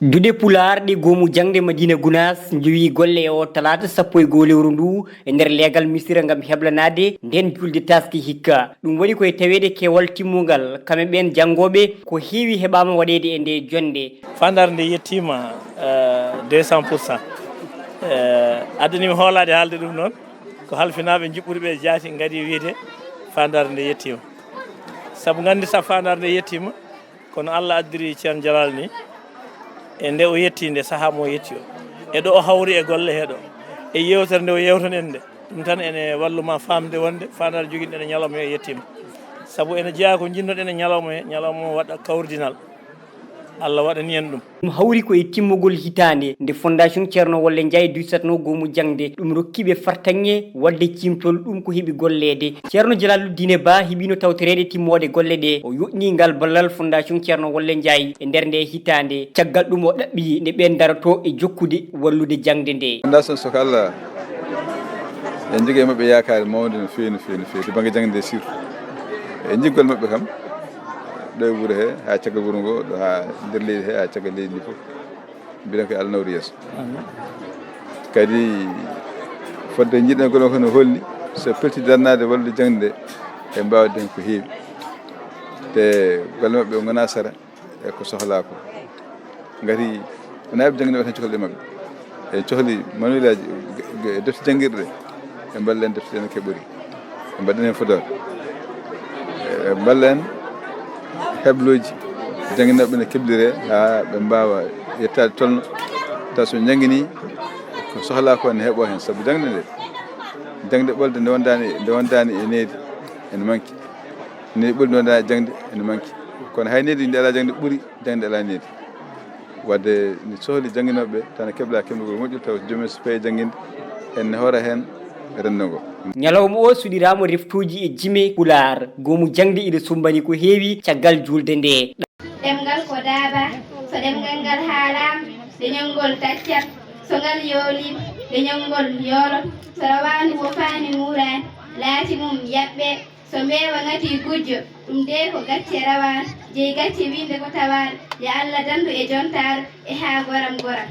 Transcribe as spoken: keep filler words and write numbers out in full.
Duɗe Pulaar ɗe Goomu Jaŋde Madiina Gunaas njowi golle e oo talaata sappo e goo lewru nduu e nder leegal misira ngam heblanaade ndeen juulde taaske hikka. Ɗum waɗi ko e taweede keewal timmungal, kam e ɓeen janngooɓe, ko heewi heɓaama waɗeede e ndee jonnde. Faandaare nde yettiima, eh, deux cents pour cent. Eh, addanii mi hoolaade haalde ɗum noon, ko halfinaaɓe njiɓɓuɓe ɓe jaati ngadi wiyde faandaare nde yettiima. Sabu nganndi sa faandaare nde yettiima, kono Allah addiri Ceerno Jalal ni, e nde o yetti, nde sahaa mo o yetti o, e ɗo o hawri e golle he ɗo, e yeewtere nde o yeewtanen nde, ɗum tan ene wallu ma faamde wonde faandaare joginɗen e ñalawma he yettiima. Sabu ene jeyaa ko njiɗnoɗen e ñalawma he, ñalawma o waɗa kawridinal. Allah waɗani en ɗum. Ɗum hawri ko e timmugol hitaande nde Fondation Ceerno Wolle Njaay duysatnoo Goomu Jaŋde, ɗum rokki ɓe fartaŋŋe waɗde ciimtol ɗum ko heɓi golleede. Ceerno Jalaalu Diine Ba heɓiino tawtoreede timmoode golle ɗee. O yoɓnii ngal ballal Fondation Ceerno Wolle Njaay e nder ndee hitaande. Caggal ɗum o ɗaɓɓi nde ɓeen darotoo e jokkude wallude jaŋde ndee. Fondation Sokala, en njogii e maɓɓe yaakaare mawnde no feewi, no feewi, no feewi, to bannge jaŋde ndee surtout. E njigol maɓɓe kam, ɗo e wuro he, haa caggal wuro ngo, ɗo haa nder leydi he, haa caggal leydi ndi fof. Mbiɗen ko Allah nawri yeeso. Kadi fodde njiɗen ko ɗon ko no holli, so pelti darnaade wallude jaŋde nde, en mbaawde heen ko heewi. Te golle maɓɓe ngonaa sara e ko sohlaa ko. Ngati wonaa ɓe jaŋde tan cohli maɓɓe. En cohli manuelaaji, e defte janngirɗe, e mballen defte ɗe no keɓori. E mbaɗen heen fodoore. E mballen heblooji jannginooɓe no kebliree haa ɓe mbaawa yettaade tolno. Taw so njannginii ko sohlaa ko ne heɓoo heen. Sabu jaŋde nde, jaŋde ɓolde nde wondaani, nde wondaani e needi ene manki. Needi ɓoldi nde wondaani e jaŋde ene manki. Kono hay needi ndi alaa jaŋde ɓuri jaŋde alaa needi. Wadde mi sohli jannginooɓe tan keblaa keblugol moƴƴo taw joom en so payi jannginde en ne hoora heen renndo ngo. Ñalawma o suɗiraama reftuuji e jime Pulaar, Goomu Jaŋde ina sumbani ko heewi caggal juulde nde. Ɗemngal ko daaba, so ɗemngal ngal haalaama, leñol ngol taccat, so ngal yooliima, leñol ngol yooloto, so rawaandu wofaani muuraani, laati mum yaɓɓe, so mbeewa ŋatii gujjo, ɗum dee ko gacce rawaandu, jeyi gacce wiinde ko tawaaɗo, yo Allah danndu e jontaaɗo e haa goram goram.